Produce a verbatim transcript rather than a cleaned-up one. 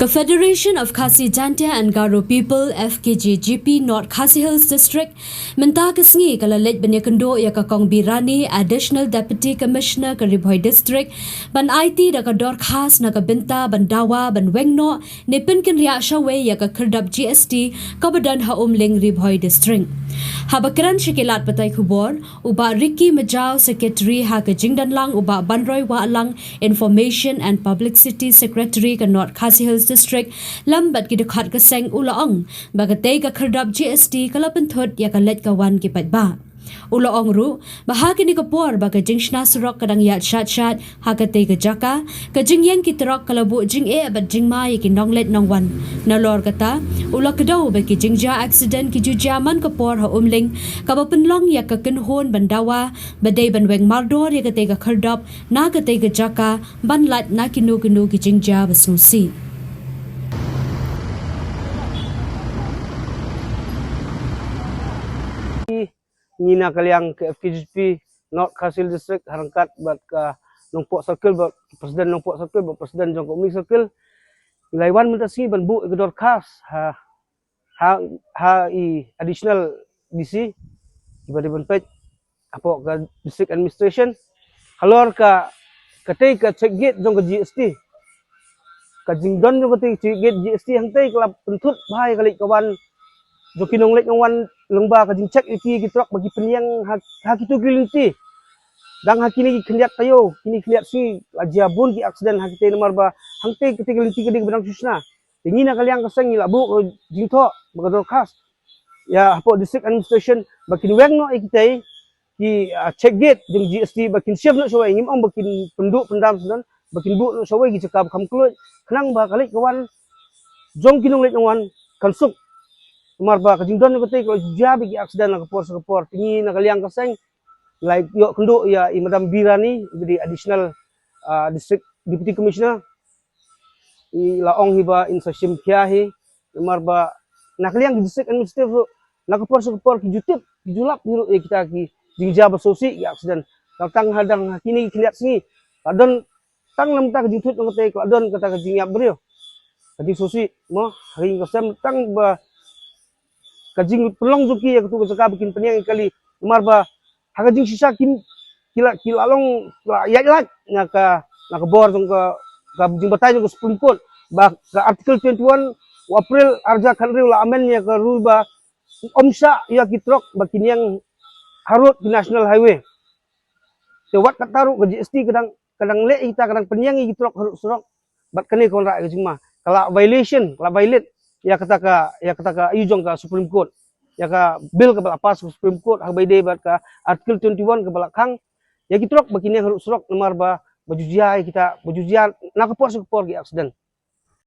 Federation of Khasi Jaintia and Garo People, F K J G P, North Khasi Hills District mynta ka sngi ka la leit ban ïakynduh ïa ka Kong Birani, Additional Deputy Commissioner ka Ri Bhoi District, ban aiti da ka dorkhas na ka bynta ban dawa ban weng noh ne pynkynriah shawei ïa ka khyrdop G S T kaba don ha Umling, Ri Bhoi District. Haba kren sha ki lad pathai khubor, u Bah Ricky Majaw, Secretary ha ka jingdonlang u Bah Banroi Wahlang, Information and Publicity Secretary ka North Khasi Hills District, lem bad ki dkhot ka seng, u la ong ba katei ka khyrdop G S T ka la pynthut ïa ka leit ka wan ki paidbah. U la ong ruh ba ha kane ka por ba ka jingshna surok ka dang ïaid shad shad ha katei ka jaka, ka jingïeng ki trok ka la buh jingeh bad jingma ïa ki nongleit nongwan. Nalor kata, u la kdew ba ki jingjia accident ki ju jia man ka por ha Umling, kaba pynlong ïa ka kynhun ban dawa ba dei ban weng mardor ïa katei ka khyrdop na katei ka jaka, ban lait na kino kino ki jingjia ba sngewsih. Ngi na ka liang ka F K J P North Khasi Hills District, ha ryngkat bad ka Nongpoh Circle, bad President Nongpoh Circle, bad President jong ka Umling Circle, ngi la wan mynta sngi ban buh ïa ka dorkhas ha, ha, ha i Additional D C, iba dei ban peit hapoh ka District Administration halor ka, katei ka check gate jong ka G S T. Ka jingdon jong katei ka check gate G S T hangtei ka la pynthut bha ïa ka leit ka wan jong ki nongleit nongwan, lyngba ka jingcheck ïa ki, ki trok ba ki pynïeng ha, ha kito ki lynti. Dang ha kine ki khyndiat taïew, kine ki khyndiat sngi, la jia bun ki accident ha kitei namar ba hangtei katei ka lynti ka dei kaba dang shu shna. Te ngi na ka liang ka seng ngi la buh ka jingthoh bad ka dorkhas ïa hapoh District Administration ba kin weng noh ïa kitei ki, ah, check gate jong G S T, ba kin shift noh shawei, ngim ong ba kin pynduh pyndam sdang, ba kin buh noh shawei ki jaka ba kham kylluid, khnang ba ka leit ka wan jong ki nongleit nongwan kan suk. Namar ba ka jingdon katei ka la jia bha ki accident na ka por sha ka por. Te ngi na ka liang ka seng la ïoh kynduh ïa i Madam Birani, iba dei Additional, ah, District Deputy Commissioner, i la ong hi ba in sa shim khia hi, namar ba na ka liang ki District Administrative ruh na ka por sha ka por ki ju tip, ki ju lap hi ruh ïa kita ki jingjia ba sngewsih, ki accident. Ka tang hadang ha kine ki khyndiat sngi ka don tang namar ka jingthut jong katei, ka don kata ka jingïap briew, ka jingsngewsih mo, ha ïing ka sem, tang ba ka jingpynlong jong ki ïa katu ka jaka ba kin pynïeng ïa ki kali. Namar ba ha ka jingshisha kin, ki la, ki la long, la ïaid lait na ka, na ka bor jong ka, ka jingbatai jong ka Supreme Court ba ka Article twenty-one u April ar hajar khathynriew la amend ïa ka rule ba ym shah ïa ki trok ba kin ïeng harud ki National Highway. Te wat kata ruh ka G S T ka dang, ka dang leh ïa kita, ka dang pynïeng ïa ki trok harud surok. Bad kane ka wanrah ïa ka jingma, ka la violation, ka la violate ïa kata ka, ïa kata ka aïu jong ka Supreme Court, ïa ka bill kaba la pass ka Supreme Court, ha kaba ïadei bad ka Article twenty-one kaba la khang ïa ki trok ba kin ïeng harud surok namar ba, ba ju jia ïa kita, ba ju jia na ka por sha ka por ki accident.